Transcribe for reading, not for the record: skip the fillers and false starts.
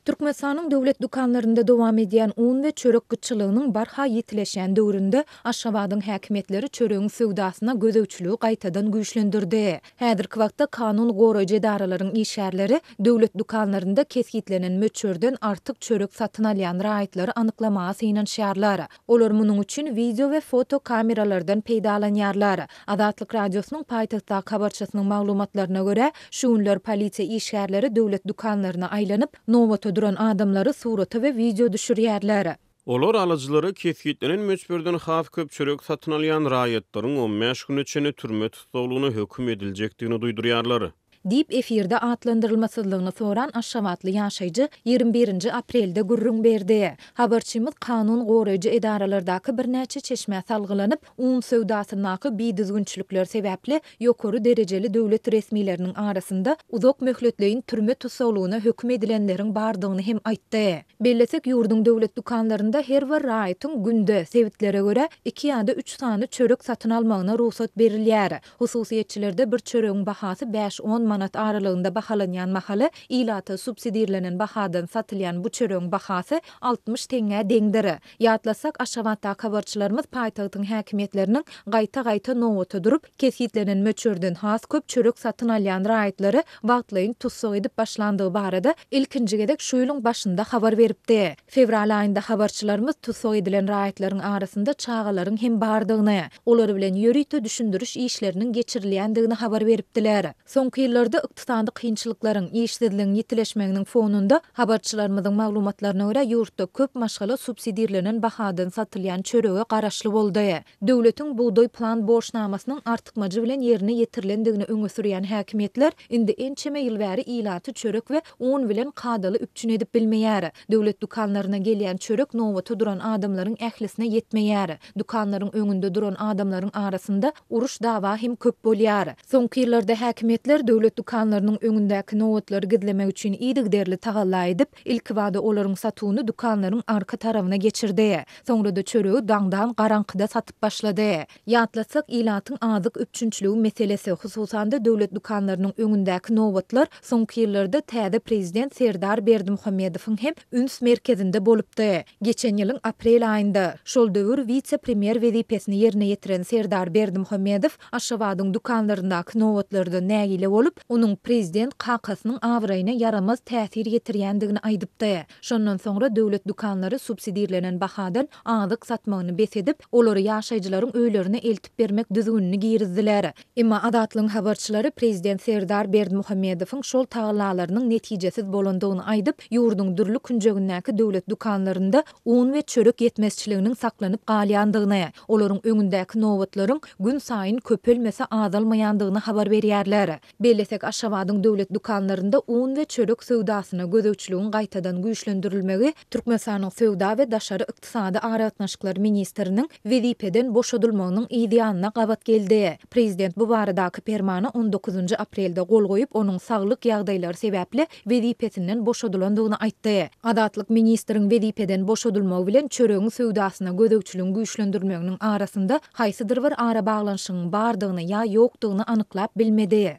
Türkmenistanyň döwlet dükanlarynda dowam edýän un we çörek gytçylygynyň barha ýitileşýän döwründe Aşgabadyň häkimiýetleri çöregiň söwdasyna gözegçiligi gaýtadan güýçlendirdi. Häzirki wagtda kanun goraýjy edaralaryň işgärleri döwlet dükanlarynda kesgitlenen möçberden artyk çörek satyn alýan raýatlary anyklamaga synanyşýarlar. Olar munuň üçin wideo we foto kameralardan peýdalanýarlar. Azatlyk Radiosynyň paýtagtdaky habarçysynyň maglumatlaryna görä, şu günler polisiýa işgärleri döwlet dükanlaryna aýlanyp, nobata duran adamlary surata we wideo düşürýärler. Olar alyjylara kesgitlenen möçberden has köp çörek satyn alýan raýatlaryň on bäş güne çenli türme tussaglygyna höküm ediljekdigini duýdurýarlar. Diýip, efirde atlandyrylmasyzlygyny soran aşgabatly ýaşaýjy 21-nji aprelde gürrüň berdi. Habarçymyz kanun goraýjy edaralardaky birnäçe çeşmä salgylanyp, un söwdasyndaky bidüzgünçilikler sebäpli ýokary derejeli döwlet resmileriniň arasynda uzak möhletleýin türme tussaglygyna höküm edilenleriň bardygyny hem aýtdy. Bellesek, ýurduň döwlet dükanlarynda her bir raýatyň günde, sebitlere görä, iki ýa-da üç sany çörek satyn almagyna rugsat berilýär. Hususyýetçilerde bir çöregiň bahasy bäş-on manat aralygynda bahalanýan mahaly, ilata subsidirlenen bahadan satylýan bu çöregiň bahasy 60 teňňä deňdir. Ýatlasak, Aşgabatdaky habarçylarymyz paýtagtyň häkimiýetleriniň gaýta-gaýta nobata durup, kesgitlenen möçberden has köp çörek satyn alýan raýatlary wagtlaýyn tussag edip başlandygy barada ilkinji gezek şu ýylyň başynda habar beripdi. Fewral aýynda habarçylarymyz tussag edilen raýatlaryň arasynda çagalaryň hem bardygyny, olar bilen ýörite düşündiriş işleriniň geçirilýändigini habar beripdiler. Soňky ýyllarda ykdysady kynçylyklaryň, işsizligiň ýitileşmeginiň fonunda, habarçylarymyzyň maglumatlaryna görä, ýurtda köp maşgala subsidirlenen bahadan satylýan çörege garaşly boldy. Döwletiň bugdaý plan borçnamasynyň artykmajy bilen ýerine ýetirilendigini öňe sürýän häkimiýetler indi ençeme ýyl bäri ilaty çörek we un bilen kadaly üpjün edip bilmeýär. Döwlet dükanlaryna gelýän çörek nobata duran adamlaryň ählisine ýetmeýär. Dükanlaryň öňünde duran adamlaryň arasynda uruş-dawa hem köp bolýar. Soňky ýyllarda häkimiýetler döwlet dükanlarynyň öňündäki nobatlary gizlemek üçin yzygiderli tagalla edip, ilkibada olaryň satuwyny dükanlaryň arka tarabyna geçirdi. Soňra-da çöregi daňdan garaňkyda satyp başlady. Ýatlatsak, ilatyň azyk üpjünçiligi meselesi, hususan-da, döwlet dükanlarynyň öňündäki nobatlar soňky ýyllarda täze prezident Serdar Berdimuhamedowyň hem üns merkezinde bolupdy. Geçen ýylyň aprel aýynda, şol döwür wise-premýer wezipesini ýerine ýetiren Serdar Berdimuhamedow Aşgabadyň dükanlaryndaky nobatlardan nägile bolup, onuň prezident kakasynyň abraýyna ýaramaz täsir ýetirýändigini aýdypdy. Şondan soňra döwlet dükanlary subsidirlenen bahadan azyk satmagyny bes edip, olary ýaşaýjylaryň öýlerine eltip bermek düzgünini girizdiler. Emma Azatlygyň habarçylary prezident Serdar Berdimuhamedowyň şol tagallalarynyň netijesiz bolandygyny aýdyp, ýurduň dürli künjegindäki döwlet dükanlarynda un we çörek ýetmezçiliginiň saklanyp galýandygyny, olaryň öňündäki nobatlaryň günsaýyn köpelmese azalmaýandygyny habar berýärler. Bellesek, Aşgabadyň döwlet dükanlarynda un we çörek söwdasyna gözegçiligiň gaýtadan güýçlendirilmegi Türkmenistanyň söwda we daşary ykdysady aragatnaşyklar ministriniň wezipeden boşadylmagynyň yz ýanyna gabat geldi. Prezident bu baradaky permana on dokuzynjy aprelde gol goýup, onuň saglyk ýagdaýlary sebäpli wezipesinden boşadylandygyny aýtdy. Azatlyk ministriň wezipeden boşadylmagy bilen çöregiň söwdasyna gözegçiligiň güýçlendirilmeginiň arasynda haýsydyr bir arabaglanyşygyň bardygyny ýa ýokdugyny anyklap bilmedi.